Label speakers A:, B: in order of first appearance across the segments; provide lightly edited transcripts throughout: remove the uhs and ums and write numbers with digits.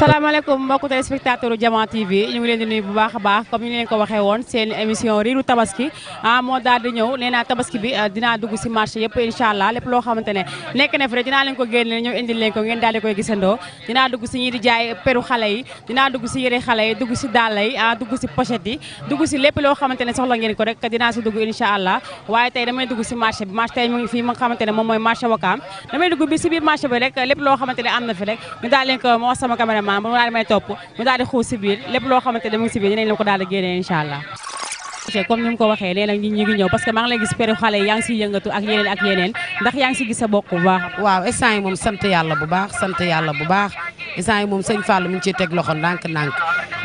A: salaamaaleykum mbokku téléspectateur Diama TV ñu ngi leen di nuyu bu baax a baax comme ni leen ko waxee woon seen émission riiru tabaski moo daal di ñëw nee naa tabaski bi dinaa dugg si marché yëpp incha allah lépp loo xamante ne nekk na fi rek dinaa leen ko génne ñëw indil leen ko ngeen daal di koy gisandoo dinaa dugg si ñi di jaay peru xale yi dinaa dugg si yëre xale yi dugg si dàll yi dugg si pochette yi dugg si lépp loo xamante ne soxla ngeen ko rek dinaa si dugg incha allah waaye tey damay dugg si marché bi marché tey mu ngi fii ma nga xamante ne moom mooy marché Wakaam damay dugg bi si biir marché bi rek lépp loo xamante ne am na fi rek ñu daal leen ko ma wax sama caméraman mu daal di may topp mu daal di xuus si biir lépp loo xamante ne mu ngi si biir dinañ la ko daal di génnee incha allah comme ni mu ko waxee nee na nit ñi ngi ñëw parce que maa ngi lay gis peru xale yi yaa ngi siy yëngatu ak yeneen ndax yaa ngi si gis sa bokk bu baax
B: waaw instant yi moom sant yàlla bu baax instant yi moom sëñ Fallou mu ngi ciy teg loxo ndànk-ndànk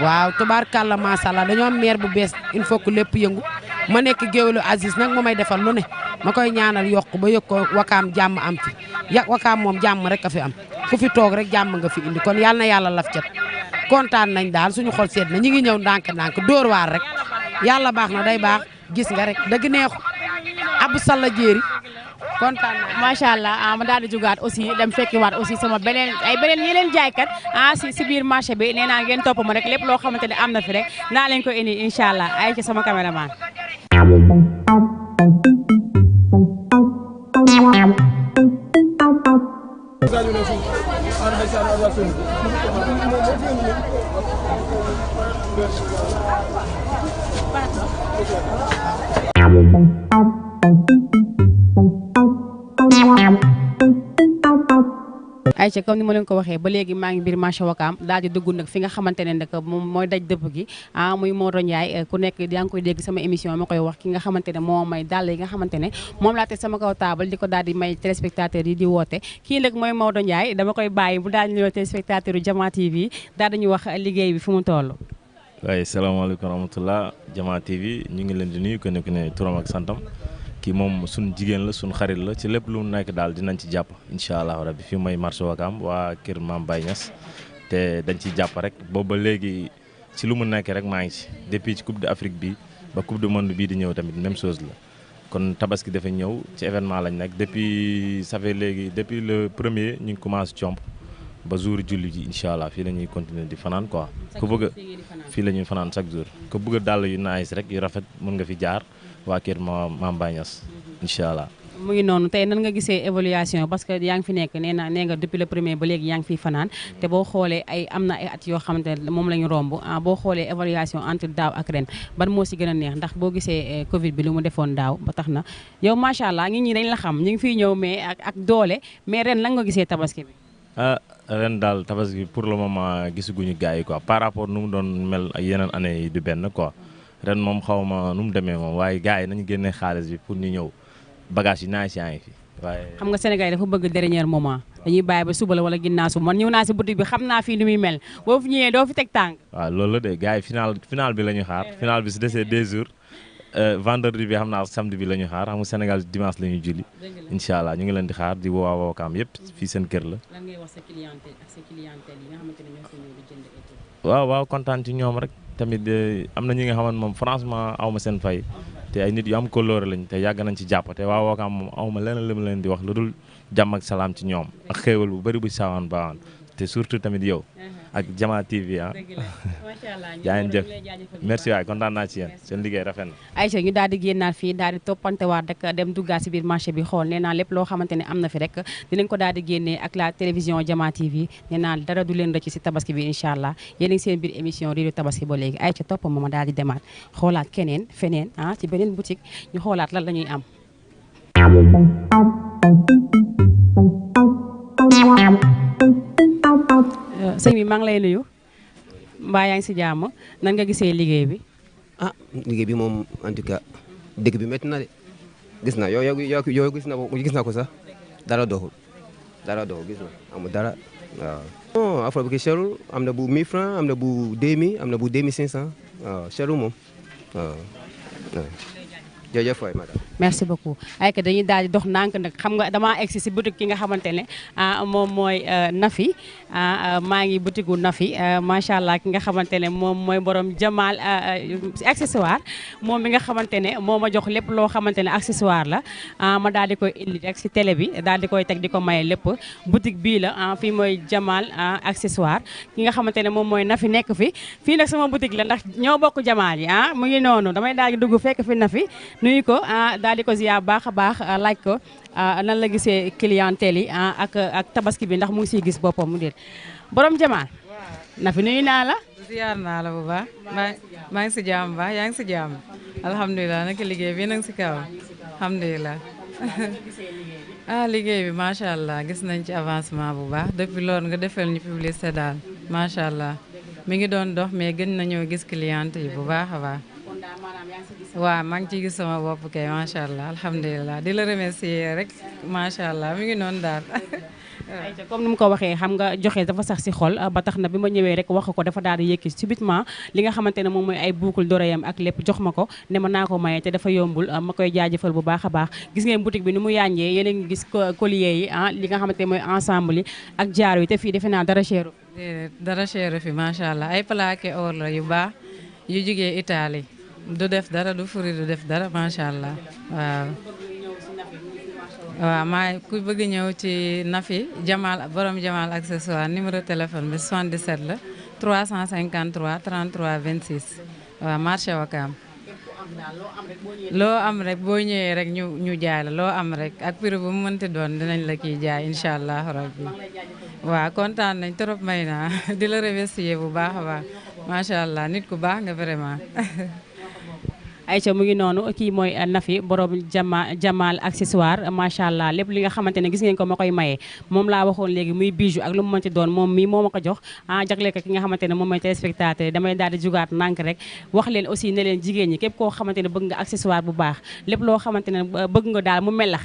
B: waaw tubaarkàlla macha allah dañoo am maire bu bees il faut que lépp yëngu ma nekk géwélu Aziz nag ma may defal lu ne ma koy ñaanal yokk ba yëg ko Wakaam jàmm am fi Wakaam moom jàmm rek a fi am fu fi toog rek jàmm nga fi indi kon yàlla na yàlla laf cat kontaan nañ daal suñu xol seet na ñi ngi ñëw ndànk-ndànk dóor waar rek yàlla baax na day baax gis nga rek dëgg neexu Abou Salla jéeri kontaan naa
A: macha allah ma daal di jugaat aussi dem fekkiwaat aussi sama beneen yeneen jaaykat si biir marché bi nee naa ngeen topp ma rek lépp loo xamante ne am na fi rek naa leen ko indi incha allah ay ci sama caméraman Aïcha comme ni ma leen ko waxee ba léegi maa ngi biir marché Wakaam daal di dugg nag fi nga xamante ne nag moom mooy daj dëpp gi muy Modou Ndiaye ku nekk yaa ngi koy dégg sama émission ma koy wax ki nga xamante ne moo may dàll yi nga xamante ne moom laa teg sama kaw taabal di ko daal di may téléspectateurs yi di woote kii nag mooy Modou Ndiaye dama koy bàyyi bu daal di ñëw téléspectateurs yu Diama TV daal dañuy wax liggéey bi fu mu toll.
C: waaye salaamaaleykum wa rahmatulah Diama TV ñu ngi leen di nuyu ku nekk ne turam ak santam kii moom suñ jigéen la suñ xarit la ci lépp lu mu nekk daal dinañ ci jàpp incha allah rabbi fii mooy marché Wakaam waa kër Mame Baye Niass te dañ ciy jàpp rek boobu ba léegi ci lu mu nekk rek maa ngi ci depuis ci coupe d'Afrique bi ba coupe du monde bii di ñëw tamit même chose la kon tabaski dafa ñëw ci événement lañ nekk depuis ça fait léegi depuis le premier ñu ngi commencé comp ba jour julli ji incha allah fii la ñuy continuer di fanaan quoi ku bëgg fii la ñuy fanaan chaque jour ku bëgg dàll yu nice rek yu rafet mën nga fi jaar waa kër Mame Baye Niass incha allah.
A: mu ngi noonu tey nan nga gisee évaluation parce que yaa ngi fi nekk nee nga depuis le premier ba léegi yaa ngi fiy fanaan te boo xoolee am na ay at yoo xamante ne moom la ñu romb boo xoolee évaluation entre daaw ak ren ban moo si gën a neex ndax boo gisee Covid bi lu mu defoon daaw ba tax na yow macha allah nit ñi dañ la xam ñu ngi fiy ñëw mais ak doole mais ren lan nga gisee tabaski bi.
C: ren daal tabaski pour le moment gisaguñu gars yi quoi par rapport nu mu doon mel ak yeneen année yi du benn quoi. ren moom xaw ma nu mu demee moom waaye gars yi nañu génnee xaalis bi pour ñu ñëw bagage yi naa si yaa ngi fi waaye. xam
A: nga Sénégal dafa bëgg dernier moment dañuy bàyyi ba suba la wala ginnaaw suba man ñëw naa si boutique bi xam naa fii ni muy mel boo fi ñëwee doo fi teg tànk.
C: waaw loolu la de gars yi final bi la ñu xaar final bi su desee 2 jours vendredi bi xam naa samedi bi la ñu xaar xam nga Sénégal dimanche la ñuy julli incha allah ñu ngi leen di xaar di woo Wakaam yëpp fii seen kër la.
A: lan ngay wax sa clientèle ak sa clientèle yi nga xamante ne ñoo ko ñëw di jënd et tout.
C: waaw kontaan ci ñoom rek tamit am na ñi nga xamante moom franchement aw ma seen fay te ay nit yu am kóllëre lañ te yàgg nañ ci jàpp te waa Wakaam moom aw ma leneen li ma leen di wax lu dul jàmm ak salaam ci ñoom ak xéewal bu bëri bu saawaan baawaan te surtout tamit yow ak Diama TV yaa ngi jëf merci waay kontaan naa ci yéen seen liggéey rafet na.
A: Aïcha ñu daal di génnaat fii daal di toppantewaat rek dem duggaat si biir marché bi xool nee naa lépp loo xamante ne am na fi rek dinañ ko daal di génnee ak la télévision Diama TV nee naa dara du leen rëcc si tabaski bi incha allah yéen a ngi seen biir émission riiru tabaski ba léegi Aïcha topp ma daal di demaat xoolaat keneen feneen ci beneen boutique ñu xoolaat lan la ñuy am. sëñ bi maa ngi lay nuyu mbaa yaa ngi si jàmm nan nga gisee liggéey bi.
D: liggéey bi moom en tout cas dëkk bi métti na de gis na yow gis na ko sax dara doxul gis na amul dara waaw. non affaire bi cherul am na bu 1000 francs am na bu 2000 am na bu 2500 waaw cherul moom waaw jërëjëf waay madame.
A: merci beaucoup ay que dañuy daal di dox ndànk nag xam nga damaa egsi si boutique ki nga xamante ne moom mooy Nafi maa ngi boutique gu Nafi macha allah ki nga xamante ne moom mooy borom Jamal accessoire moom mi nga xamante ne moo ma jox lépp loo xamante ne accessoire la ma daal di koy indi rek si télé bi daal di koy teg di ko maye lépp boutique bii la fii mooy Jamal accessoire ki nga xamante ne moom mooy Nafi nekk fi fii nag sama boutique la ndax ñoo bokk Jamal yi mu ngi noonu damay daal di dugg fekk fi Nafi nuyu ko daal di ko ziar baax a baax laaj ko nan la gisee clientèle yi ak tabaski bi ndax mu ngi siy gis boppam mu déet borom Jamal Nafi nuyu naa la.
E: ziar naa la bu baax maa ngi si jàmm baax yaa ngi si jàmm alhamdulilah naka liggéey bi nag si kaw alhamdulilah liggéey bi macha allah gis nañ ci avancement bu baax depuis loolu nga defal ñu publicité daal macha allah mi ngi doon dox mais gën nañoo gis cliente yi bu baax a baax. waaw maa ngi ciy gis sama bopp kay macha allah alhamdulilah di la remercier rek macha allah mi ngi noonu daal.
A: comme ni mu ko waxee xam nga joxe dafa sax si xol ba tax na bi ma ñëwee rek wax ko dafa daal di yëkki subitement li nga xamante ne moom mooy ay boucle d'oreilles ak lépp jox ma ko ne ma naa ko maye te dafa yombul ma koy jaajëfal bu baax a baax gis ngeen boutique bi ni mu yànjee yéen a ngi gis collier yi li nga xamante ne mooy ensemble yi ak jaaro yi te fii defe naa dara cher.
E: dara cher fi macha allah ay plaqué or la yu baax yu jugee Italie du def dara du furi du def dara macha allah waaw. waaw maa ku bëgg ñëw ci Nafi Jamal borom Jamal accessoire numéro téléphone bi 77 la 353 33 26 waaw marché Wakaam loo am rek boo ñëwee rek ñu jaay la loo am rek ak prix bu mu mënti doon dinañ la kiy jaay incha allah rabbi waaw kontaan nañ trop may naa di la remercier bu baax a baax macha allah nit ku baax nga vraiment.
A: Aïcha mu ngi noonu kii mooy Nafi borom Jamal accessoire macha allah lépp li nga xamante ne gis ngeen ko ma koy maye moom laa waxoon léegi muy bijou ak lu mu mënti doon moom mii moo ma ko jox jagle ko ki nga xamante ne moom mooy téléspectateur damay daal di jugaat nànk rek wax leen aussi ne leen jigéen ñi képp koo xamante ne bëgg nga accessoire bu baax lépp loo xamante ne bëgg nga daal mu melax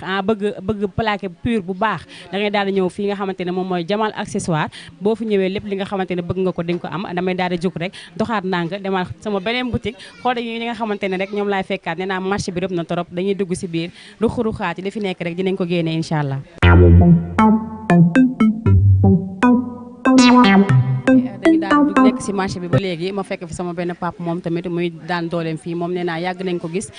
A: bëgg plaqué pur bu baax da ngay daal di ñëw fii nga xamante ne moom mooy Jamal accessoire boo fi ñëwee lépp li nga xamante ne bëgg nga ko di nga ko am damay daal di jug rek doxaat nànk demal sama beneen boutique xool yi nga xamante ne rek ñoom laay fekkaat nee naa marché bi rëb na torop dañuy dugg si biir ruxuruxaat yi li fi nekk rek dinañ ko génne incha allah. dañu daan dugg nekk si marché bi ba léegi ma fekk fi sama benn pap moom tamit muy daan dooleem fii moom nee naa yàgg nañ ko gis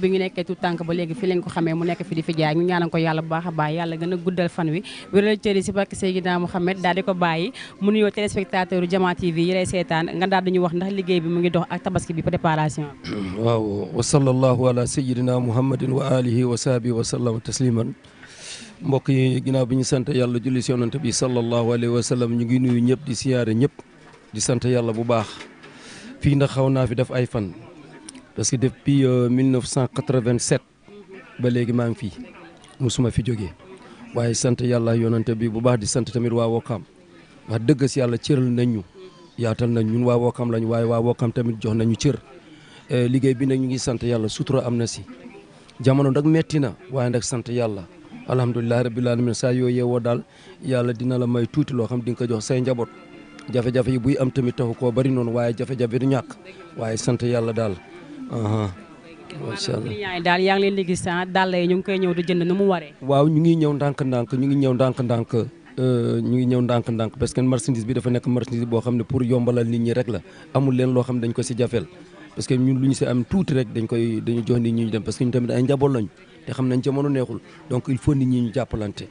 A: bi ñu nekkee tout tànk ba léegi fii lañ ko xamee mu nekk fi di fi jaay ñu ñaanal ko yàlla bu baax a baax yàlla gën a guddal fan wi wéral cëri si barke Seydina Mouhamed daal di ko bàyyi mu nuyoo téléspectateur u Jama TV yi lay seetaan nga daal dañu wax ndax liggéey bi mu ngi dox ak tabaski bi préparation
F: waaw wa sallallahu ala sayyidina muhammadin wa alihi wa sahbihi wa sallam tasliman mbokk yi ginnaaw bi ñu sant yàlla julli si yonante bi sallallahu alayhi wa sallam ñu ngi nuyu ñëpp di siyaare ñëpp di sant yàlla bu baax fii ndax xaw naa fi def ay fan parce que depuis 1987 ba léegi maa ngi fii musuma fi jógee waaye sant yàlla yonante bi bu baax di sant tamit waa Wakaam wax dëgg si yàlla cëral nañ ñu yaatal nañ ñun waa Wakaam lañu waaye waa Wakaam tamit jox nañu cër liggéey bi nag ñu ngi sant yàlla sutura am na si jamono nag metti na waaye nag sant yàlla alhamdulilah rabbil alamin saa yoo yeewoo daal yàlla dina la may tuuti loo xam di nga ko jox say njaboot jafe-jafe yi buy am tamit taxu koo bari noonu waaye jafe-jafe du ñàkk waaye sant yàlla daal macha allah
A: client yi daal yaa ngi leen di gis dàll yi ñu ngi koy ñëw di jënd nu mu waree
F: waaw ñu ngi ñëw ndànk-ndànk ñu ngi ñëw ndànk-ndànk parce que marchandise bi dafa nekk marchandise boo xam ne pour yombalal nit ñi rek la amul leen loo xam ne dañ ko si jafeel parce que ñun lu ñu si am tuuti rek dañu jox nit ñi ñu dem parce que ñu tamit ay njaboot lañu te xam nañ jamono neexul donc il faut nit ñi ñu jàppalante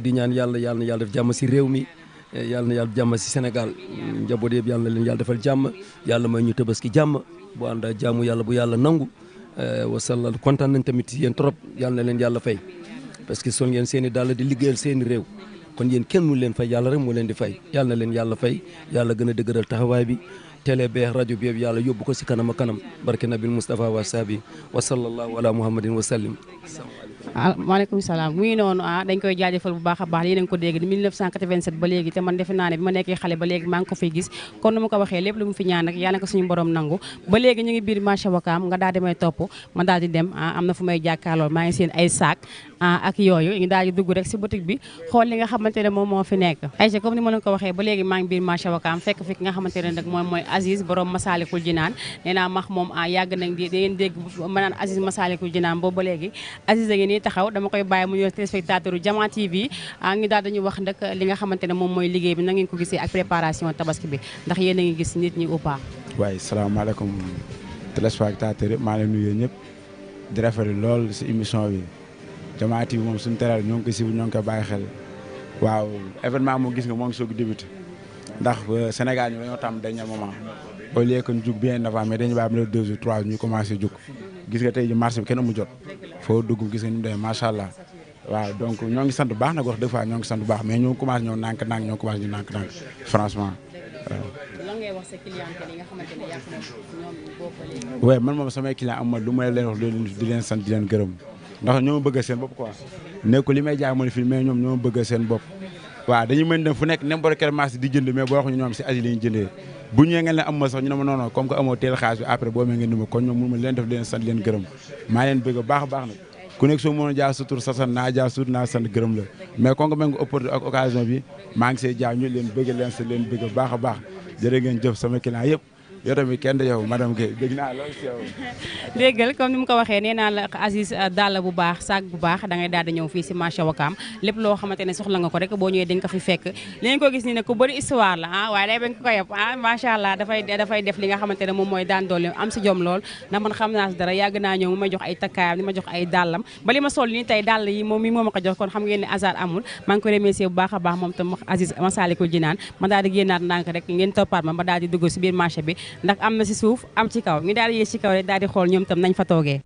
F: di ñaan yàlla def jàmm si réew mi yàlla na yàlla jàmm si Sénégal njaboot yëpp yàlla na leen yàlla defal jàmm yàlla may ñu tabaski jàmm bu ànd ak jàmm yàlla bu yàlla nangu wasalla kontaan nañ tamit yéen trop yàlla na leen yàlla fay parce que sol ngeen seen i daal di liggéeyal seen i réew kon yéen kenn mu leen fay yàlla rek moo leen di fay yàlla na leen yàlla fay yàlla gën a dëgëral taxawaay bi télé beex rajo bi yëpp yàlla yóbbu ko si kanam a kanam barke nabil Mustafa wa sahbi wa sallallahu ala muhammadin wa sallim.
A: maaleykum salaam mu ngi noonu dañ koy jaajëfal bu baax a baax yéen a ngi ko dégg 1987 ba léegi te man defe naa ne bi ma nekkee xale ba léegi maa ngi ko fiy gis kon nu ma ko waxee lépp lu mu fi ñaan nag yàlla na ko suñu borom nangu ba léegi ñu ngi biir marché Wakaam nga daal di may topp ma daal di dem am na fu may jàkkaarloo maa ngi seen ay saak ak yooyu ñu daal di dugg rek si boutique bi xool li nga xamante ne moom moo fi nekk. Aïcha comme ni ma leen ko waxee ba léegi maa ngi biir marché Wakaam fekk fi ki nga xamante ne nag moom mooy Aziz borom Masalikul Jinaan nee naa max moom yàgg nañ di ngeen dégg ma naan Aziz Masalikul Jinaan boobu ba léegi Aziz a ngi nii taxaw dama koy bàyyi mu ñëw téléspectateur Jama TV ngi daal dañuy wax nag li nga xamante ne moom mooy liggéey bi na ngeen ko gisee ak préparation tabaski bi ndax yéen a ngi gis nit ñi ou pas.
G: waaye salaamaaleykum téléspectateur yi maa ngi leen nuyu ñëpp di rafetlu lool si émission bi Jama TV moom suñu teral ñoo ngi ko si ñoo ngi koy bàyyi xel waaw événement moo gis nga moo ngi soog a débuté ndax Sénégal ñu dañoo tam dernier moment au lieu que ñu jug bien avant mais dañu bàyyi ba 2 jours 3 jours ñu commencé jug gis nga tey ji marché bi kenn amu jot foo dugg gis nga ñu demee macha allah waaw donc ñoo ngi sant bu baax nag wax dëgg fa ñoo ngi sant bu baax mais ñoo commencé ñoo nànk-nànk ñoo commencé ñu nànk-nànk franchement waaw.
A: lan ngay wax sa clientèle yi nga xamante ne yàq na ñoom boobu ba léegi.
G: waaye man moom samay client am ma lu may leen wax di leen sant di leen gërëm ndax ñoo bëgg seen bopp quoi nekkul li may jaay ma fii mais ñoom ñoo bëgg seen bopp waaw dañuy mën dem fu nekk n'importe quel marché di jënd mais boo waxuñu ñoom si Aziz la ñu jëndee bu ñëwee ngeen leen am ma sax ñu ne ma non comme que amoo teel xaalis bi après boo mee ngeen ni ma kon ñoom mënu ma leen def leen sant leen gërëm maa leen bëgg baax a baax nag ku nekk soo mën a jaar sutur sa sant naa jaar sutur naa sant gërëm la mais kon nga mën nga opportunité ak occasion bi maa ngi see jaar ñu leen bëgg leen sa leen bëgg baax a baax jërë ngeen jëf sama client yëpp yow tamit kenn de yow madame Guèye dégg naa loolu si yow.
A: déggal comme ni mu ko waxee nee naa la Aziz dàll bu baax saag bu baax da ngay daal di ñëw fii si marché Wakaam lépp loo xamante ne soxla nga ko rek boo ñëwee dañ ko fi fekk li ngeen ko gis nii ne ku bëri histoire la waaye day bañ ko yeb macha allah dafay def li nga xamante ne moom mooy daan doole am si jom lool ndax man xam naa si dara yàgg naa ñëw mu may jox ay takkaayam di ma jox ay dàllam ba li ma sol nii tey dàll yi moom mi moo ma ko jox kon xam ngeen ne hasard amul maa ngi ko remercier bu baax a baax moom tam Aziz Masalikul Jinaan ma daal di génnaat ndànk rek ngeen toppaat ma daal di dugg si biir marché bi ndax am na si suuf am ci kaw ñu daal di yéeg ci kaw rek daal di xool ñoom tam nañ fa toogee.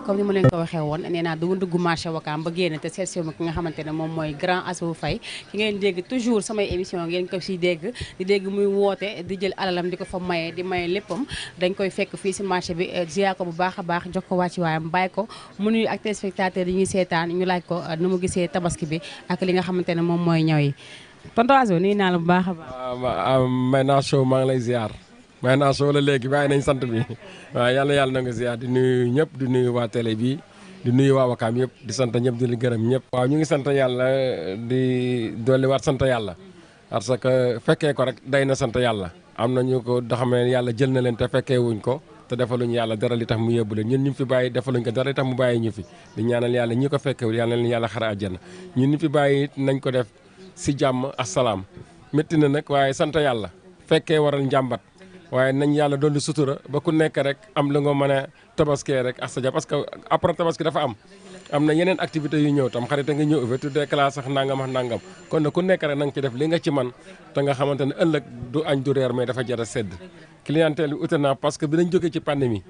A: comme ni ma leen ko waxee woon nee naa du dugg marché Wakaam ba génn te seet si ma ki nga xamante ne moom mooy grand Assou Faye ki ngeen dégg toujours samay émission ngeen ko si dégg di dégg muy woote di jël alalam di ko fa maye di maye léppam dañ koy fekk fii si marché bi ziar ko bu baax a baax jox ko wàcci waayam bàyyi ko mu nuyu ak téléspectateurs yi ñuy seetaan ñu laaj ko nu mu gisee tabaski bi ak li nga xamante ne moom mooy ñaw yi tonton Assou nuyu naa la bu baax a baax.
H: may naa show maa ngi lay ziar may naa show la léegi bàyyi nañ sant bi waaw yàlla na nga ziar di nuyu ñëpp di nuyu waa télé bi di nuyu waa Wakaam yëpp di sant ñëpp di gërëm ñëpp. waaw ñu ngi sant yàlla di dolliwaat sant yàlla parce que fekkee ko rek day na sant yàlla am na ñu ko da xam ne yàlla jël na leen te fekkee wuñ ko te defaluñu yàlla dara li tax mu yóbbu leen ñun ñu fi bàyyi defaluñ ko dara li tax mu bàyyi ñu fi di ñaanal yàlla ñi ko fekkewul yàlla leen yàlla xara àjjana ñun ñu fi bàyyi nañ ko def si jàmm ak salaam métti na nag waaye sant yàlla fekkee waral njàmbat waaye nañ yàlla dolli sutura ba ku nekk rek am lu nga mën a tabaskee rek ak sa jàpp parce que après tabaski dafa am na yeneen activités yu ñëw tam xarit nga ñëw ouverture des classes sax nangam ak nangam kon nag ku nekk rek na nga ci def li nga ci man te nga xamante ne ëllëg du añ du reer mais dafa jar a sedd clientèle bi ute naa parce que bi dañ jógee ci pandémie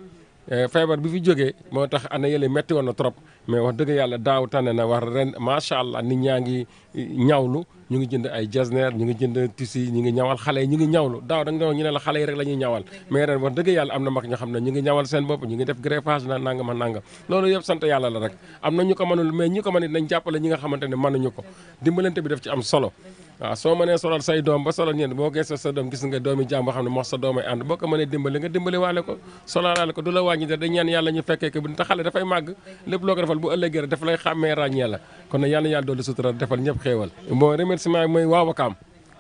H: feebar bi fi jógee moo tax ana yële metti woon na trop mais wax dëgg yàlla daaw tane na wax ren macha allah nit ñaa ngi ñawlu ñu ngi jënd ay jasner ñu ngi jënd tissu ñu ngi ñawal xale yi ñu ngi ñawlu daaw da nga doon ñu ne la xale yi rek la ñuy ñawal mais ren wax dëgg yàlla am na mag ñoo xam ne ñu ngi ñawal seen bopp ñu ngi def greffage na nangam ak nangam loolu yëpp sant yàlla la rek am na ñu ko mënul mais ñi ko mën it nañ jàppale ñi nga xamante ne mënuñu ko dimbalante bi daf ci am solo waaw soo mënee solal say doom ba solal ñeent boo geesoo sa doom gis nga doomi jàmm boo xam ne moo sa doomay ànd boo ko mënee dimbali nga dimbali waale ko solalaale ko du la wàññi da dañ ñaan yàlla ñu fekkee ko bi te xale dafay màgg lépp loo ko defal bu ëllëgee rek dafa lay xàmmee ràññee la kon nag yàlla doolu sutura defal ñëpp xéewal bon remerciement mooy waa Wakaam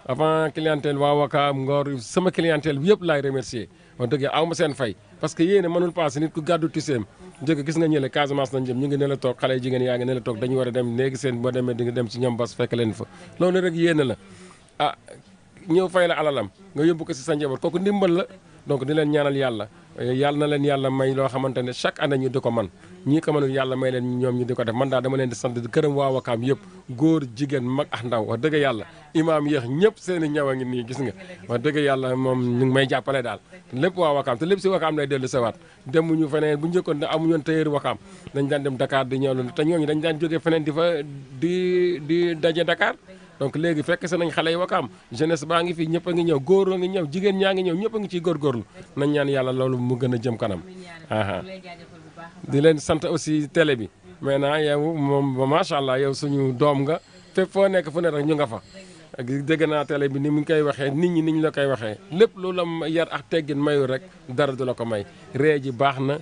H: avant clientèle waa Wakaam Ngor sama clientèle bi yëpp laay remercier wax dëgg aw ma seen fay parce que yéene mënul passé nit ku gàddu tiseem jóge gis nga ñële Casamance nañ jëm ñu ngi ne la toog xale jigéen yaa ngi ne la toog dañu war a dem léegi seen boo demee di nga dem ci ñoom bas fekk leen fa loolu rek yéene la ñëw fay la alalam nga yóbbu ko si sa njaboot kooku ndimbal la donc di leen ñaanal yàlla na leen yàlla may loo xamante ne chaque année ñu di ko man ñii ko mënul yàlla may leen ñoom ñu di ko def man daal dama leen di sant di gërëm waa Wakaam yëpp góor jigéen mag ak ndaw wax dëgg yàlla imaam yéex ñëpp seen i ñaw a ngi nii gis nga wax dëgg yàlla moom ñu ngi may jàppale daal lépp waa Wakaam te lépp si Wakaam lay dellu sewaat demuñu feneen bu njëkkoon ne amuñu woon tailleur Wakaam dañ daan dem Dakar di ñëw te ñooñu dañ daan jógee feneen di daje Dakar donc léegi fekk se nañ xale yi Wakaam jeunesse baa ngi fi ñëpp a ngi ñëw góor a ngi ñëw jigéen ñaa ngi ñëw ñëpp a ngi ciy góorgóorlu nañ ñaan yàlla loolu mu gën a jëm kanam di leen sant aussi télé bi maintenant yow moom macha allah yow suñu doom nga fépp foo nekk fu ne rek ñu nga fa dégg naa télé bi ni mu ngi koy waxee nit ñi ni ñu la koy waxee lépp loolu am yar ak teggin mayu rek dara du la ko may ree ji baax na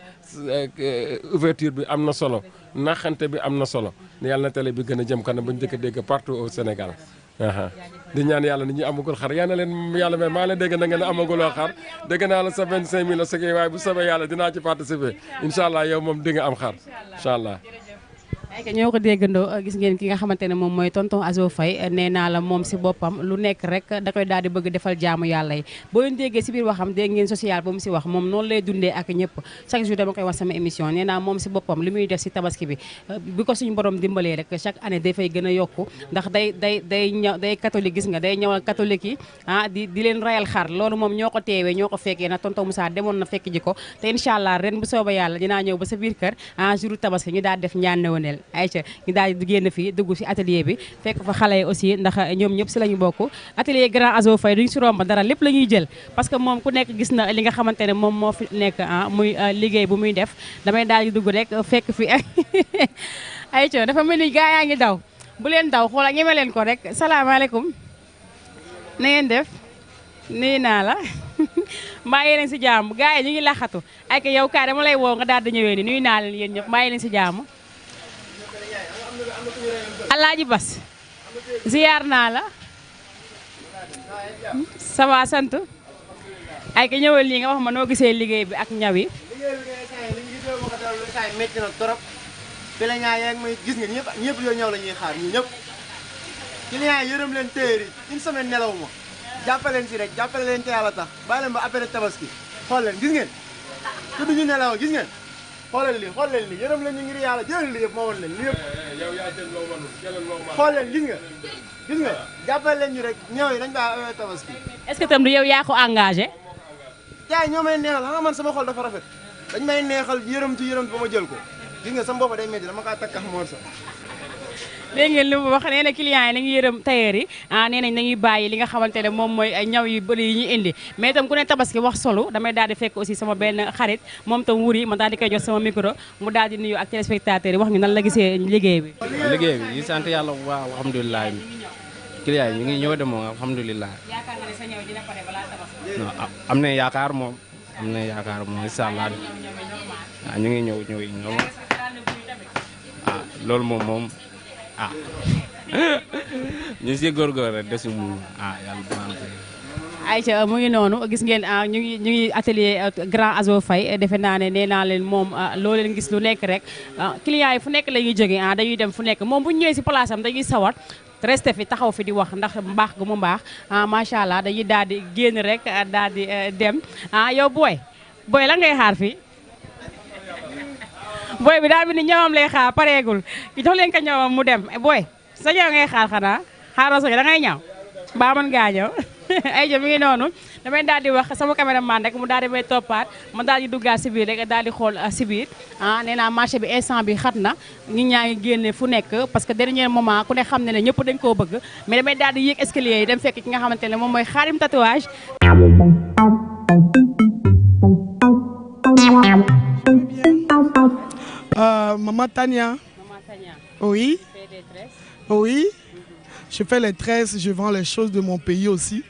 H: ouverture bi am na solo naxante bi am na solo yàlla na télé bi gën a jëm kanam ba ñu dëkk dégg partout au Sénégal di ñaan yàlla nit ñi amagul xar yal na leen yàlla may maa leen dégg na ngeen amaguloo xar dégg naa la sa 25000 la sëgee waaye bu soobee yàlla dinaa ci participer incha allah yow moom di nga am xar incha allah.
A: ay ka ñoo ko déggandoo gis ngeen ki nga xamante ne moom mooy tonton Azo Faye nee naa la moom si boppam lu nekk rek da koy daal di bëgg defal jaamu yàlla yi boo leen déggee si biir waxam dégg ngeen social ba mu si wax moom noonu lay dundee ak ñëpp chaque jour dama koy wax sama émission nee naa moom si boppam li muy def si tabaski bi bi ko suñu borom dimbalee rek chaque année dafay gën a yokku ndax day catholique gis nga day ñëwal catholique yi di leen rayal xar loolu moom ñoo ko teewee ñoo ko fekkee na tonton Moussa demoon na fekk ji ko te incha allah ren bu sooba yàlla dinaa ñëw ba sa biir kër jour tabaski ñu daal def ñaan neweneel ayca ñu daal di génn fii dugg si atelier bi fekk fa xale yi aussi ndax ñoom ñëpp si la ñu bokk atelier grand Azo Faye duñ si romb dara lépp la ñuy jël parce que moom ku nekk gis na li nga xamante ne moom moo fi nekk muy liggéey bu muy def damay daal di dugg rek fekk fi ayca dafa mel ni gaa yaa ngi daw bu leen daw xoola ñeme leen ko rek salaamaaleykum na ngeen def nuyu naa la mbaa yéen si jàmm gaa yi ñu ngi laxatu ay yow kaa dama lay woo nga daal di ñëwee ni nuyu naa leen yéen ñëpp mbaa yéen si jàmm Alaaji Bas ziyaar naa la ça va sant ay ka ñëwal lii nga wax ma noo gisee liggéey bi ak ñaw yi
I: métti na trop client yi may gis nga ñëpp yoo ñëw la ñuy xaar ñu ñëpp client yi yërëm leen téer yi une semaine nelaw ma jàppale leen si rek jàppale leen te yàlla tax bàyyi leen ba après tabaski xool leen gis ngeen te duñu nelaw gis ngeen xoolal lii xool leen lii yërëm leen ñu ngir yàlla jëlal lii yëpp moo woon leen lii yëpp xool leen gis nga jàppale leen ñu rek ñëw yi dañ baa awee tabaski
A: est-ce que tam du yow yaa ko engagé
I: jaay ñoo may neexal xam nga man sama xol dafa rafet dañ may neexal yërëmtu ba ma jël ko gis nga sama bopp day métti dama kaa takkax moor sa
A: dégg ngeen li mu wax nee na client yi nañu yërëm tailleur yi nee nañ nañuy bàyyi li nga xamante ne moom mooy ñaw yu bëri yi ñuy indi mais itam ku ne tabaski wax solo damay daal di fekk aussi sama benn xarit moom tam wuri ma daal di koy jox sama micro mu daal di nuyu ak téléspectateurs yi wax ñu nan la gisee liggéey bi
J: liggéey bi ñu sant yàlla bu baax alhamdulilah client yi ñu ngi ñëw de moom alhamdulilah
A: yaakaar nga ne sa ñaw dina pare balaa tabaski
J: non am na yaakaar moom incha allah waaw ñu ngi ñëw loolu moom ñu si góorgóor rek desu mu yàlla baax na.
A: Aïcha mu ngi noonu gis ngeen ñu ngi atelier grand Azo Faye defe naa ne nee naa leen moom loo leen gis lu nekk rek clients yi fu nekk la ñuy jógee dañuy dem fu nekk moom bu ñu ñëwee si place am dañuy sawar resté fi taxaw fi di wax ndax mbaax gu mu mbaax macha allah dañuy daal di génn rek daal di dem yow booy la ngay xaar fii. booy bi daal bi ni ñawam lay xaar pareegul jox leen ko ñawam mu dem booy sa ñaw ngay xaar xanaa xaaroo sa da ngay ñaw mbaa mën ngaa ñëw ay jë mi ngi noonu damay daal di wax sama caméraman rek mu daal di may toppaat ma daal di duggaat si biir rek daal di xool si biir nee naa marché bi instant bi xat na ñi ñaa ngi génne fu nekk parce que dernier moment ku ne xam ne ñëpp dañ koo bëgg mais damay daal di yéeg escalier yi dem fekk ki nga xamante ne moom mooy Xaadim tatouage
K: Maman Tania. Oui. Oui. Je fais les tresses, je vends les choses de mon pays aussi.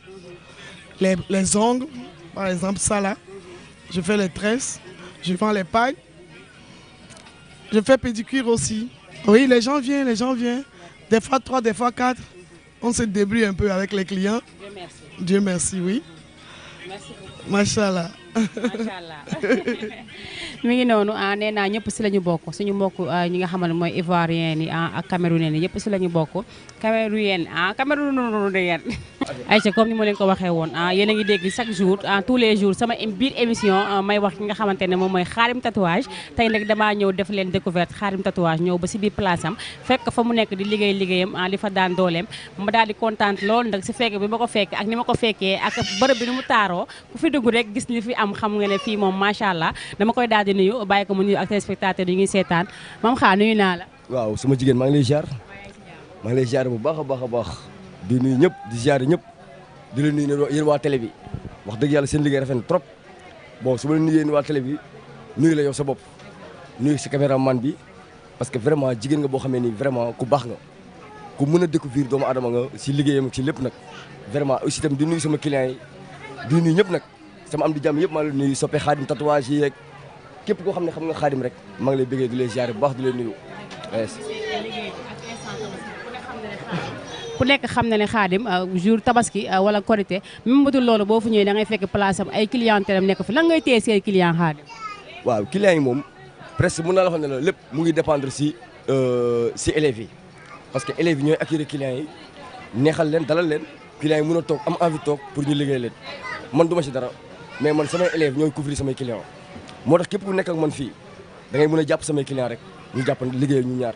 K: Les ongles, par exemple ça là. Je fais les tresses, je vends les pailles. Je fais pédicure aussi. Oui, les gens viennent. Des fois 3, des fois 4. On se débrouille un peu avec les clients.
A: Dieu merci.
K: Dieu merci, oui.
A: Merci beaucoup.
K: Machallah.
A: macha allah mi ngi noonu nee naa ñëpp si la ñu bokk suñu mbokk ñi nga xamal mooy ivoirien yi ak camerounais yi yëpp si la ñu bokk camerounais camerounais Aïcha comme ni ma leen ko waxee woon yéen a ngi dégg chaque jour tous les jours sama biir émission may wax ki nga xamante ne moom mooy Xaadim tatouage tey nag damaa ñëw def leen découverte Xaadim tatouage ñëw ba si biir place am fekk fa mu nekk di liggéeyam di fa daan dooleem ma daal di kontaan lool ndax si fekk bi ma ko fekk ak ni ma ko fekkee ak bërëb bi ni mu taaroo ku fi dugg rek gis ni fi am xam nga ne fii moom macha allah dama koy daal di nuyu bàyyi ko mu nuyu ak téléspectateur yi ngi seetaan mam xaa nuyu naa la.
L: waaw sama jigéen maa ngi lay ziar bu baax a baax di nuyu ñëpp di ziar ñëpp di la nuyu yéen waa télé bi wax dëgg yàlla seen liggéey rafet na trop bon su ma la nuyu yéen waa télé bi nuyu la yow sa bopp nuyu si caméraman bi parce que vraiment jigéen nga boo xamee ni vraiment ku baax nga ku mën a découvrir doomu adama nga si liggéeyam ak si lépp nag vraiment aussi itam di nuyu sama clients yi di nuyu ñëpp nag sama am di jàmm yëpp maa ngi lay nuyu soppe Xaadim tatouage yi yeeg képp koo xam ne xam nga Xaadim rek maa ngi lay bëggee di lay ziare bu baax di lay nuyu.
A: ku nekk xam na ne Xaadim jour tabaski wala korité même bu dul loolu boo fu ñëwee da ngay fekk place am ay clientèle am nekk fi lan ngay téye seen client Xaadim.
L: waaw clients yi moom presque mën naa la wax ne la lépp mu ngi dépendre si élèves yi parce que élèves yi ñooy accueillir clients yi neexal leen dalal leen clients yi mën a toog am envie toog pour ñu liggéey leen man du ma si dara mais man samay élèves ñooy couvrir samay clients moo tax képp ku nekk ak man fii da ngay mën a jàpp samay clients rek ñu jàpp liggéey ñu ñaar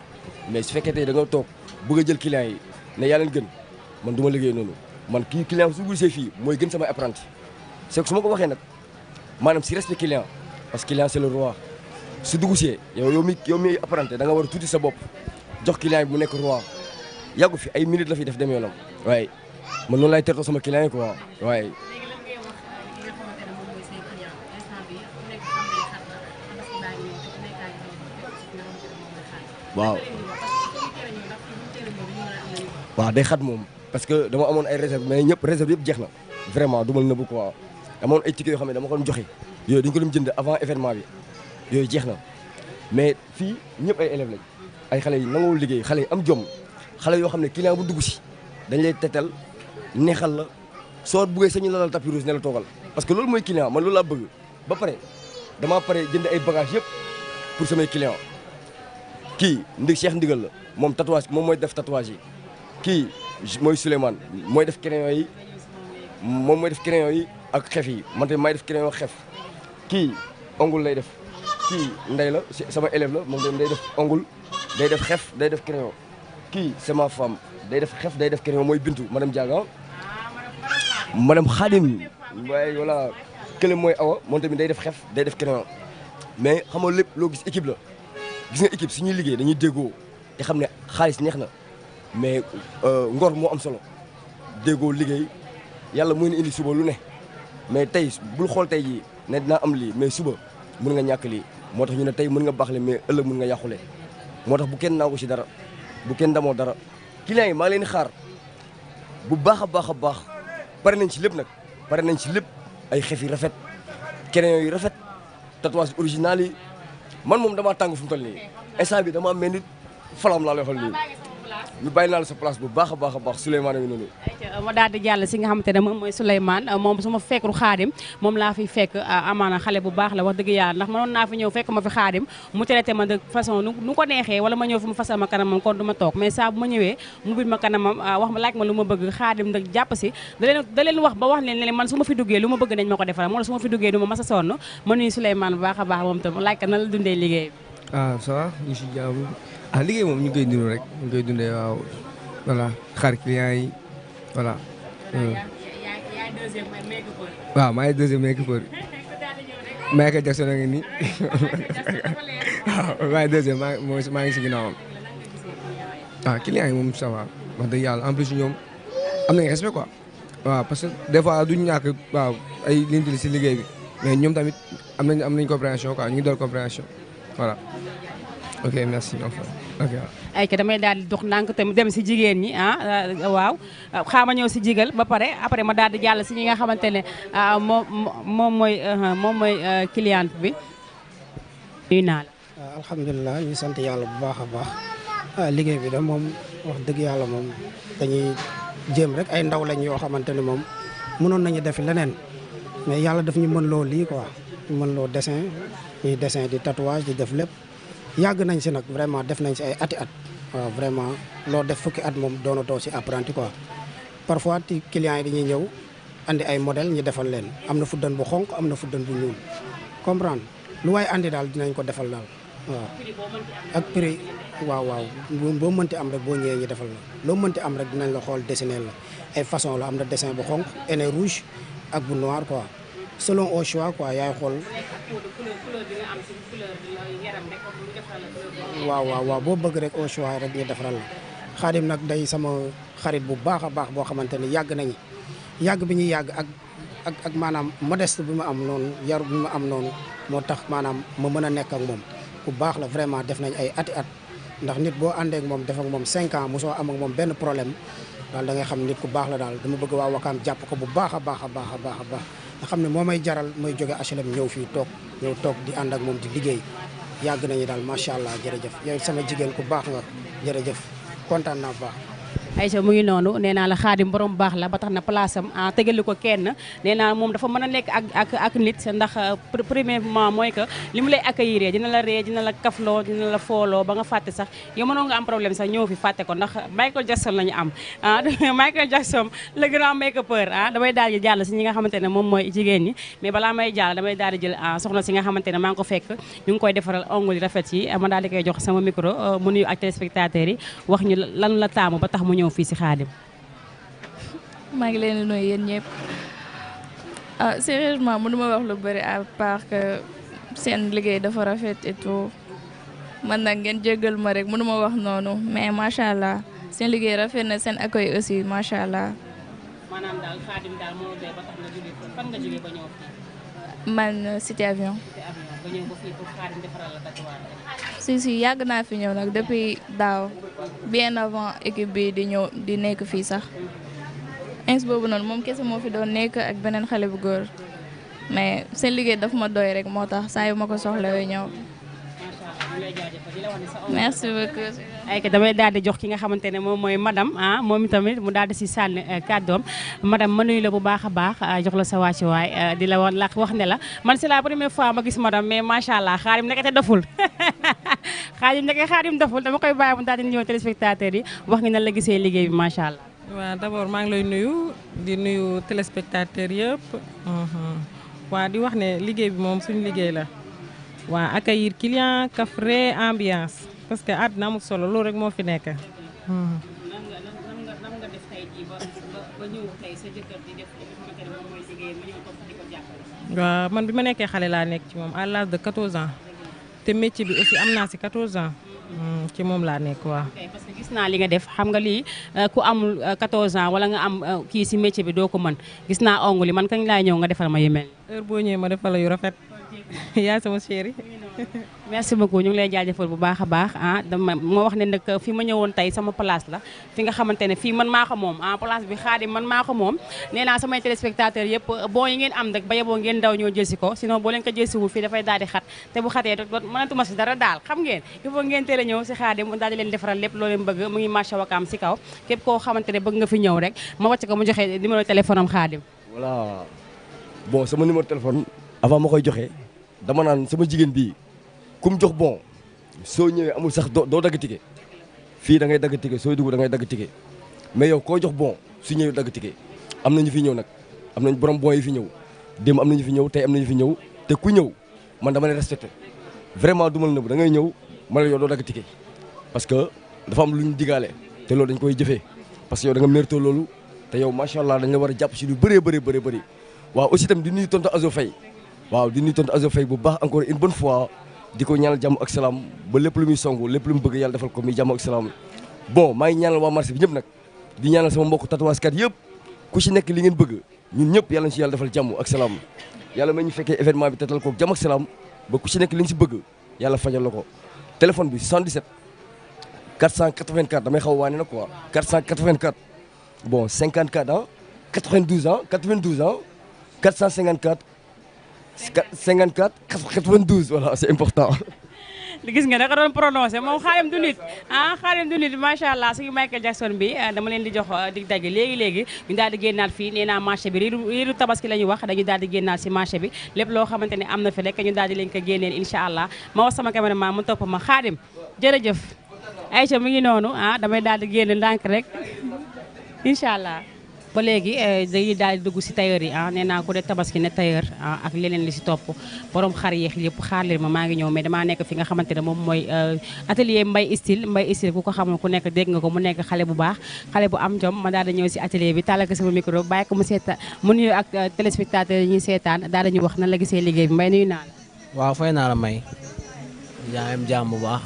L: mais su fekkee tey da nga toog bëgg a jël clients yi ne yaa leen gën man du ma liggéey noonu man kii client su gisee fii mooy gën samay apprenti c'est que su ma ko waxee nag maanaam si respect client parce que client c'est le roi su dugusee yow mi apprenti da nga war a tuuti sa bopp jox client yi mu nekk roi yàggu fi ay minutes la fi def dem yoonam waaye man noonu laay tertoo sama client yi quoi waaye. waaw day xat moom parce que dama amoon ay réserve mais ñëpp réserve yëpp jeex na vraiment du ma la nëbbu quoi amoon ay tickets yoo xam ne dama ko doon joxe yooyu dañu ko doon jënd avant événement bi yooyu jeex na mais fii ñëpp ay élèves lañ ay xale yi nangoo liggéey xale yi am jom xale yoo xam ne client bu dugg si dañ lay tetal neexal la soo buggee sañu lalal tapis rouge ne la toogal parce que loolu mooy client man loolu laa bëgg ba pare damaa pare jënd ay bagages yëpp pour samay client kii Cheikh Ndigal la moom tatouage moom mooy def tatouage yi kii mooy Souleymane mooy def crayon yi moom mooy def crayon yi ak xef yi man tamit may def crayon xef kii ongul lay def kii ndey la sama élève la moom day def ongul day def xef day def crayon kii c'est ma femme day def xef day def crayon mooy Bintu madame Diaga madame Khadim waaye voilà kële mooy Awa moom tamit day def xef day def crayon mais xam nga lépp loo gis équipe la gis nga équipe suñuy liggéey dañuy déggoo te xam ne xaalis neex na mais ngor moo am solo déggoo liggéey yàlla muy na indi suba lu ne mais tey bul xool tey jii ne dinaa am lii mais suba mën nga ñàkk lii moo tax ñu ne tey mën nga baaxle mais ëllëg mën nga yàqule moo tax bu kenn naagu si dara bu kenn damoo dara clients yi maa leen di xaar bu baax a baax a baax pare nañ ci lépp nag pare nañ ci lépp ay xef yi rafet crayon yu rafet tatouage original yi man moom damaa tàng fu mu toll nii instant bi damaa mel ni falam laa lay xool nii ñu bàyyi naa la sa place bu baax a baax a baax Souleymane a ngi noonu.
A: ma daal di jàll si nga xamante ne moom mooy Souleymane moom su ma fekkul Xaadim moom laa fi fekk amaana xale bu baax la wax dëgg yàlla ndax mënoon naa fi ñëw fekk ma fi Xaadim mu traité ma de façon nu ko neexee wala ma ñëw fi mu fasal ma kanamam kon du ma toog mais saa bu ma ñëwee mu bir ma kanamam wax ma laaj ma lu ma bëgg Xaadim nag jàpp si da leen wax ba wax leen ne man su ma fi duggee lu ma bëgg nañ ma ko defal moo la su ma fi duggee du ma mas a sonn ma nuyu Souleymane bu baax a baax moom tam laaj ka na la dundee liggéey bi.
M: Ça va ñu si jàmm liggéey moom ñu ngi koy dund rek ñu ngi koy dundee waaw voilà xaar client yi voilà. waaw maa ngi deuxième make-up Michael Jackson a ngi nii waaw maa ngi deuxième maa ngi si ginnaawam waaw client yi moom ça va wax dëgg yàlla en plus ñoom am nañ respect quoi waaw parce que des fois duñ ñàkk waaw ay liñ si liggéey bi mais ñoom tamit am nañ compréhension quoi ñu ngi doon compréhension voilà ok merci enfin ok.
A: ay ka damay daal di dox ndànk tamit dem si jigéen ñi waaw xaama ñëw si jigal ba pare après ma daal di jàll si ñi nga xamante ne moom mooy cliente bi nuyu naa la.
N: alhamdulilah ñu sant yàlla bu baax a baax liggéey bi da moom wax dëgg yàlla moom dañuy jéem rek ay ndaw lañ yoo xamante ne moom mënoon nañu def leneen mais yàlla daf ñu mën loo lii quoi ñu mën loo dessin ñuy dessin di tatouage di def lépp yàgg nañ si nag vraiment def nañ si ay ati at waaw vraiment loo def fukki at moom doonatoo si apprenti quoi parfois ci clients yi dañuy ñëw andi ay modèle ñu defal leen am na fuddan bu xonk am na fuddan bu ñuul comprendre lu waaye andi daal dinañ ko defal daal waaw ak prix waaw boo mënti am rek boo ñëwee ñu defal la loo mënti am rek dinañ la xool dessiner la ay façon la am na dessin bu xonk henné rouge ak bu noir quoi selon au choix quoi yaay xool waaw boo bëgg rek au choix rek ñu defaral la Xaadim nag day sama xarit bu baax a baax boo xamante ne yàgg nañu yàgg bi ñuy yàgg ak maanaam modeste bi ma am noonu yaru bi ma am noonu moo tax maanaam ma mën a nekk ak moom bu baax la vraiment def nañ ay ati at ndax nit boo àndee ak moom def ak moom 5 ans mosoo am ak moom benn problème daal da ngay xam nit ku baax la daal dama bëgg waa Wakaam jàpp ko bu baax a baax a baax a baax a baax nga xam ne moo may jaral mooy jóge HLM ñëw fii toog di ànd ak moom di liggéey yàgg nañu daal macha allah jërëjëf yow sama jigéen ku baax nga jërëjëf kontaan naa bu baax.
A: Aïcha mu ngi noonu nee naa la Khadim borom baax la ba tax na place am tegali ko kenn nee naa moom dafa mën a nekk ak nit ndax premièrement mooy que li mu lay accueillir dina la ree dina la kafloo dina la fooloo ba nga fàtte sax yow mënoo nga am problème sax ñëw fi fàtte ko ndax Michael Jackson la ñu am Michael Jackson le grand make-upeur damay daal di jàll si ñi nga xamante ne moom mooy jigéen ñi mais balaa may jàll damay daal di jël soxna si nga xamante ne maa ngi ko fekk ñu ngi koy defaral ongle rafet yi ma daal di koy jox sama micro mu nuyu ak téléspectateurs yi wax ñu lan la taamu ba tax mu ñëw fii si Khadim.
O: maa ngi leen di nuyu yéen ñëpp sérieusement mënuma wax lu bëri à part que seen liggéey dafa rafet et tout man nag ngeen jéggal ma rek mënuma wax noonu mais macha allah seen liggéey rafet na seen accueil aussi macha allah.
A: maanaam daal Khadim daal moo doy ba tax nga jógee fan nga jógee ba ñëw fii.
O: man cité avion.
A: ba ñëw ba fii pour Khadim defaral la tatouage.
O: si yàgg naa fi ñëw nag depuis daaw bien avant équipe bi di ñëw di nekk fii sax ins boobu noonu moom kese moo fi doon nekk ak beneen xale bu góor mais seen liggéey daf ma doy rek moo tax saa yu ma ko soxlawee ñëw. merci beaucoup.
A: ay ka damay daal di jox ki nga xamante ne moom mooy madame moom itamit mu daal di si sànni kàddoom madame ma nuyu la bu baax a baax jox la sa wàccuwaay di la wax ne la man c'est la première fois ma gis madame mais macha allah Khadim nekkate doful Khadim doful dama koy bàyyi mu daal di ñëw téléspectateurs yi wax nga nan la gisee liggéey bi macha allah.
P: waaw d'abord maa ngi lay nuyu di nuyu téléspectateurs yëpp waa di wax ne liggéey bi moom suñu liggéey la. waa accueillir client kafre ambiance parce que àddina amul solo loolu rek moo fi nekk.
A: nan nga def tey jii ba ñëw tey sa jëkkër di def li nga xamante ne moom mooy liggéey ma ñëw toog di ko jàppale.
P: waaw man bi ma nekkee xale laa nekk ci moom à l'âge de 14 ans te métier bi aussi am naa si 14 ans ci moom laa nekk waaw.
A: parce que gis naa li nga def xam nga lii ku amul 14 ans wala nga am kii si métier bi doo ko mën gis naa ongle man kañ laa ñëw nga defal ma yu mel.
P: heure boo ñëwee ma defal la yu rafet. yaa sama chéri.
A: merci beaucoup ñu ngi lay jaajëfal bu baax a baax ma wax ne nag fi ma ñëwoon tey sama place la fi nga xamante ne fii man maa ko moom place bi Khadim man maa ko moom nee naa samay téléspectateurs yëpp bon yi ngeen am rek ba yeboo ngeen daw ñoo jëlsi ko sinon boo leen ko jëlsiwul fii dafay daal di xat te bu xatee mënatuma si dara daal xam ngeen il faut ngeen teel a ñëw si Khadim mu daal di leen defaral lépp loo leen bëgg mu ngi marché Wakaam si kaw képp koo xamante ne bëgg nga fi ñëw rek ma wàcc ko mu joxe numéro téléphone am Khadim.
L: voilà bon sama numéro téléphone avant ma koy joxe dama naan sama jigéen bii kum jox bon soo ñëwee amul sax doo dagg ticket fii da ngay dagg ticket sooy dugg da ngay dagg ticket mais yow koo jox bon su ñëwee dagg ticket am na ñu fi ñëw nag am nañ borom bon yi fi ñëw démb am na ñu fi ñëw tey am na ñu fi ñëw te ku ñëw man dama lay respecté vraiment du ma la nëbb da ngay ñëw ma ne yow doo dagg ticket parce que dafa am lu ñu digaale te loolu dañ koy jëfee parce que yow da nga mérito loolu te yow macha allah dañ la war a jàpp si lu bëree bëri waaw aussi tamit di nuyu tonton Azo Faye waaw di nuyu tonton Azo Faye bu baax encore une bonne fois di ko ñaanal jàmm ak salaam ba lépp lu muy songu lépp lu mu bëgg yàlla defal ko muy jàmm ak salaam bon maa ngi ñaanal waa marché bi ñëpp nag di ñaanal sama mbokk tatouage kat yëpp ku ci nekk li ngeen bëgg ñun ñëpp yàlla na ci yàlla defal jàmm ak salaam yàlla may ñu fekkee événement bi tatal ko jàmm ak salaam ba ku ci nekk li nga ci bëgg yàlla fajal la ko téléphone bi 77 484 damay xaw a waane nag quoi 484 bon 54 92 454 92 voilà c'est important.
A: gis nga naka doon prononcé moom Khadim du nit Khadim du nit macha allah suñu Michael Jackson bi dama leen di jox dig dagg léegi ñu daal di génnaat fii nee naa marché bi riiru tabaski la ñu wax dañu daal di génnaat si marché bi lépp loo xamante ne am na fi rek ñu daal di leen ko génneel incha allah ma wax sama cameraman mu topp ma Khadim jërëjëf Aïcha mi ngi noonu damay daal di génn ndànk rek incha allah. ba léegi dañuy daal di dugg si tailleur yi nee naa ku de tabaski ne tailleur ak leneen li si topp borom xar yeex yëpp xaar leen ma maa ngi ñëw mais damaa nekk fi nga xamante ne moom mooy atelier Mbaye Style ku ko xamul ku nekk dégg nga ko mu nekk xale bu baax xale bu am jom ma daal di ñëw si atelier bi tàllal ko sama micro bàyyi ko mu nuyu ak téléspectateurs yi ñuy seetaan daal dañuy wax nan la gisee liggéey bi Mbaye nuyu naa la.
Q: waaw fay naa la May yaa am jàmm bu baax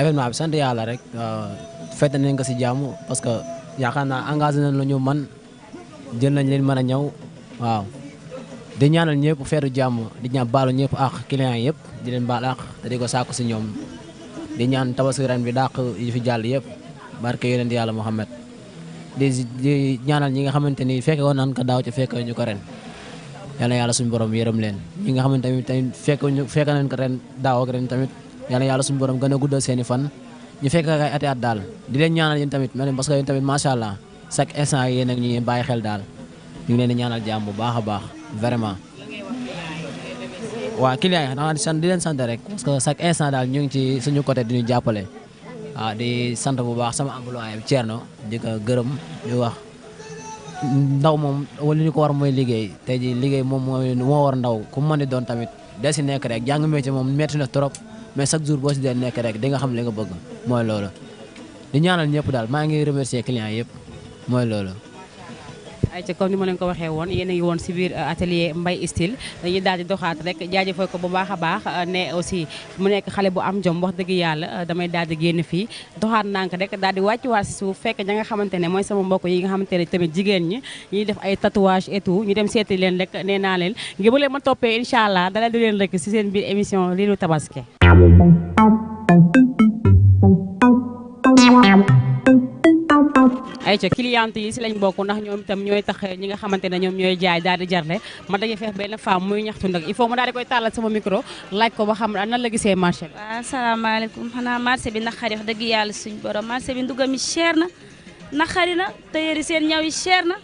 Q: événement bi sant yàlla rek fête nañ ko si jàmm parce que yaakaar naa engagé nañ la ñu man jël nañ leen mën a ñëw waaw di ñaanal ñëpp feetu jàmm di ñaan baalu ñëpp ak client yëpp di leen baal ak te di ko saako si ñoom di ñaan tabaski ren bi dàq yi fi jàll yëpp barke yonent yàlla Muhammad di ñaanal ñi nga xamante ni fekke woon nañ ko daaw ci fekke ñu ko ren yàlla yàlla suñu borom yërëm leen ñi nga xamante ni tamit fekke nañ ko ren daaw ak ren tamit yàlla yàlla suñu borom gën a guddal seeni fan ñu fekk ak ay ati at daal di leen ñaanal yéen tamit parce que yéen tamit macha allah chaque instant yéen ak ñi bàyyi xel daal ñu ngi leen di ñaanal jàmm bu baax a baax vraiment. waaw client yi xanaa di leen sant rek parce que chaque instant daal ñu ngi ci suñu côté di ñu jàppale waaw di sant bu baax sama employé bi Thierno di ko gërëm di wax ndaw moom wala li ko war mooy liggéey tey ji liggéey moom moo war ndaw ku mën di doon tamit de si nekk rek jàng métier moom metti na trop mais chaque jour boo si dee nekk rek di nga xam li nga bëgg mooy loolu di ñaanal ñëpp daal maa ngi remercier client yëpp mooy loolu.
A: ayca comme ni ma leen ko waxee woon yéen a ngi woon si biir atelier Mbaye Style dañuy daal di doxaat rek jaajëfal ko bu baax a baax ne aussi mu nekk xale bu am jom wax dëgg yàlla damay daal di génn fii doxaat nànk rek daal di wàcc waa si suuf fekk ña nga xamante ne mooy sama mbokk yi nga xamante ne tamit jigéen ñi ñuy def ay tatouage et tout ñu dem seeti leen rek nee naa leen ngir bu leen ma toppee incha allah dala di leen rek si seen biir émission Riiru Tabaski. ayca cliente yi si lañ bokk ndax ñoom itam ñooy tax ñi nga xamante ne ñoom ñooy jaay daal di jarle ma daje feex benn femme muy ñaxtu nag il faut ma daal di koy tàllal sama micro laaj ko ba xam nan la gisee marché bi.
R: waaw asalaamaaleykum xanaa marché bi naqari wax dëgg yàlla suñ borom marché bi ndugam yi cher na naqari na tëyëri seen ñaw yi cher na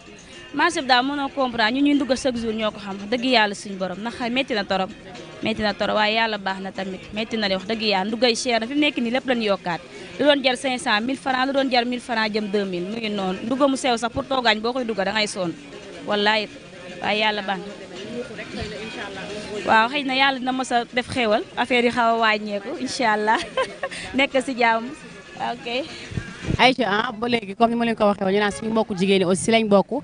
R: marché bi daal mënoo comprendre ñu ñuy ndugg chaque jour ñoo ko xam wax dëgg yàlla suñ borom naqari métti na torop waaye yàlla baax na tamit métti na de wax dëgg yàlla ndugay cher na fi mu nekk nii lépp lañu yokkaat lu doon jar 500 1000 francs lu doon jar 1000 francs jëm 2000 mu ngi noonu ndugga mu sew sax pour toogaañ boo koy dugga da ngay sonn wallaay waaye yàlla baax na waaw xëy na yàlla dina mos a def xéewal affaire yi xaw a wàññeeku incha allah nekk si jàmm ok.
A: ayca ba léegi comme ni ma leen ko waxee woon ñu naan suñu mbokku jigéen ñi aussi si lañ bokk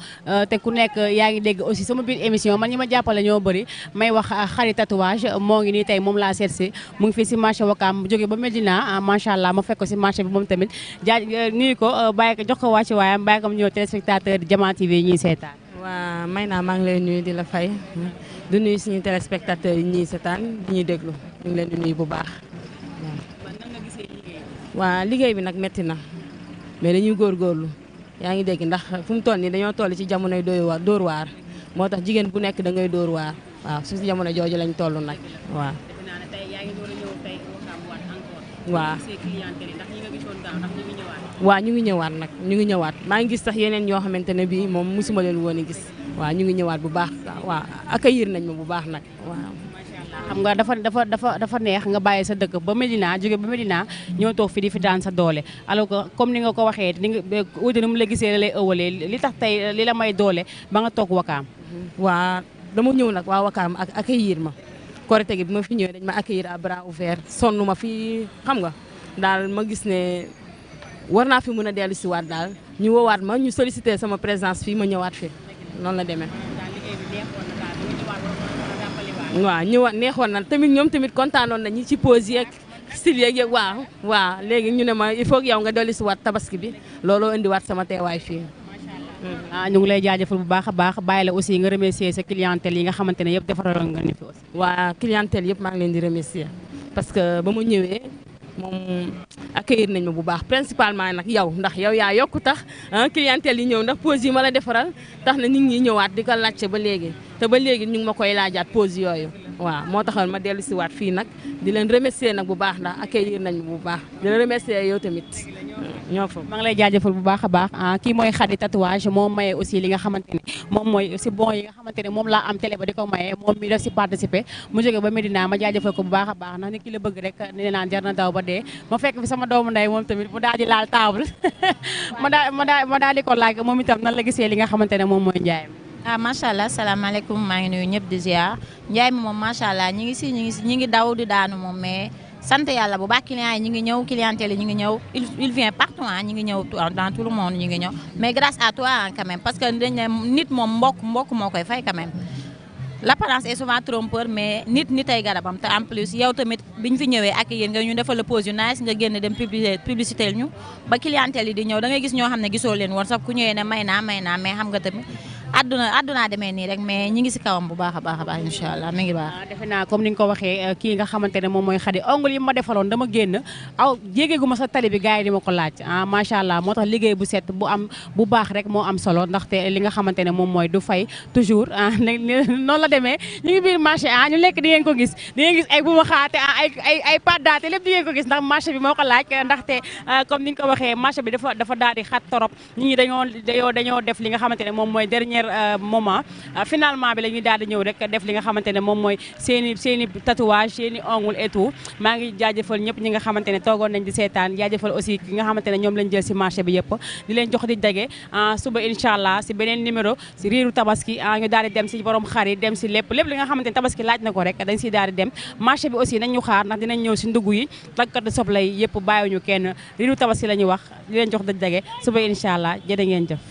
A: te ku nekk yaa ngi dégg aussi sama biir émission man ñi ma jàppale ñoo bëri may wax xarit tatouage moo ngi nii tey moom laa seet si mu ngi fii si marché Wakaam mu jógee ba Medina macha allah ma fekk ko si marché bi moom tamit nuyu ko bàyyi ko jox ko wàccu waayam bàyyi ko mu ñëw téléspectateur Jama TV ñuy seetaan.
S: waa may naa maa ngi lay nuyu di la fay di nuyu suñu téléspectateurs yi ñuy seetaan di ñuy déglu ñu ngi leen di nuyu bu baax waa liggéey bi nag métti na mais dañuy góorgóorlu yaa ngi dégg ndax fu mu toll nii dañoo toll ci jamonoy dóor waar moo tax jigéen bu nekk da ngay dóor waar waaw su si jamono jooju lañ toll nag waaw. waaw ñu ngi ñëwaat nag ñu ngi ñëwaat maa ngi gis sax yeneen ñoo xamante ne bii moom mosuma leen woon a gis waaw ñu ngi ñëwaat bu baax waaw accueillir nañ ma bu baax nag waaw.
A: xam nga dafa neex nga bàyyi sa dëkk ba Medina jóge ba Medina ñoo toog fi di fi daan sa doole alors que comme ni nga ko waxee ni nga wuute ni mu la gisee la lay ëwalee li tax tey li la may doole ba nga toog Wakaam.
S: waa dama ñëw nag waa Wakaam ak accueillir ma Korité gi bi ma fi ñëwee dañ ma accueillir à bras ouverts sonn ma fi xam nga daal ma gis ne war naa fi mën a dellu si waat daal ñu woowaat ma ñu sollicité sama présence fii ma ñëwaat fi noonu la demee. waaw ñëwaat neexoon na tamit ñoom tamit kontaanoon nañu ci pause yeeg style yeeg waaw léegi ñu ne ma il faut que yow nga dolli si waat tabaski bi looloo indiwaat sama teewaay fii.
A: ñu ngi lay jaajëfal bu baax a baax bàyyi la aussi nga remercier sa clientèle yi nga xamante ne yëpp defaraloon nga ne fi aussi.
S: waa clientèle yëpp maa ngi leen di remercier parce que ba ma ñëwee moom accueillir nañ ma bu baax principalement nag yow ndax yow yaa yokku tax clientèle yi ñëw ndax pause yi ma la defaral tax na nit ñi ñëwaat di ko laajte ba léegi te ba léegi ñu ngi ma koy laajaat pause yooyu waaw moo taxoon ma dellu si waat fii nag di leen remercier nag bu baax ndax accueillir nañ ma bu baax di leen remercier yow tamit ñoo fa.
A: maa ngi lay jaajëfal bu baax a baax kii mooy Khady tatouage moom maye aussi li nga xamante ne moom mooy si bon yi nga xamante ne moom laa am télé ba di ko maye moom mi def si participer mu jóge ba Medina ma jaajëfal ko bu baax a baax ndax ni ki la bëgg rek nee naan jar na daw ba dee ma fekk fi sama doomu ndey moom tamit mu daal di laal table ma daal di ko laaj moom itam nan la gisee li nga xamante ne moom mooy njaay mi.
T: macha allah salaamaaleykum maa ngi nuyu ñëpp di ziar njaay mi moom macha allah ñi ngi daw di daanu moom mais sant yàlla bu baax clients yi ñi ngi ñëw clientèle yi ñi ngi ñëw il vient partout ñi ngi ñëw dans tout le monde ñi ngi ñëw mais grâce à toi quand même parce que dañ ne nit moom mbokk moo koy fay quand même l'apparence est souvent trompeur mais nit ay garabam te en plus yow tamit biñ fi ñëwee ak yéen nga ñu defal la pause yu nice nga génn dem publicité ñu ba clientèle yi di ñëw da ngay gis ñoo xam ne gisoo leen woon sax ku ñëwee ne may naa mais xam nga tamit àdduna demee nii rek mais ñi ngi si kawam bu baax a baax incha allah mi ngi baax.
A: defe naa comme ni nga ko waxee kii nga xamante ne moom mooy Khady ongle yi ma defaloon dama génn jégeegu ma sa tali bi gars yi di ma ko laaj macha allah moo tax liggéey bu set bu baax rek moo am solo ndaxte li nga xamante ne moom mooy du fay toujours noonu la demee ñu ngi biir marché ñu lekk di ngeen ko gis ay bu ma xaate ay paddaate lépp di ngeen ko gis ndax marché bi moo ko laaj ndaxte comme ni nga ko waxee marché bi dafa daal di xat torop nit ñi dañoo def li nga xamante ne moom mooy dernier moment finalement bi la ñuy daal di ñëw rek def li nga xamante ne moom mooy seeni tatouage seeni ongle et tout maa ngi jaajëfal ñëpp ñi nga xamante ne toogoon nañ di seetaan jaajëfal aussi ki nga xamante ne ñoom lañ jël si marché bi yëpp di leen jox di dage suba incha allah si beneen numéro si riiru tabaski ñu daal di dem si borom xar yi dem si lépp li nga xamante ne tabaski laaj na ko rek dañ si daal di dem marché bi aussi nañ ñu xaar ndax dinañ ñëw si ndugg yi daggkat soble yi yëpp bàyyiwuñu kenn riiru tabaski la ñuy wax di leen jox di dage suba incha allah jërë ngeen jëf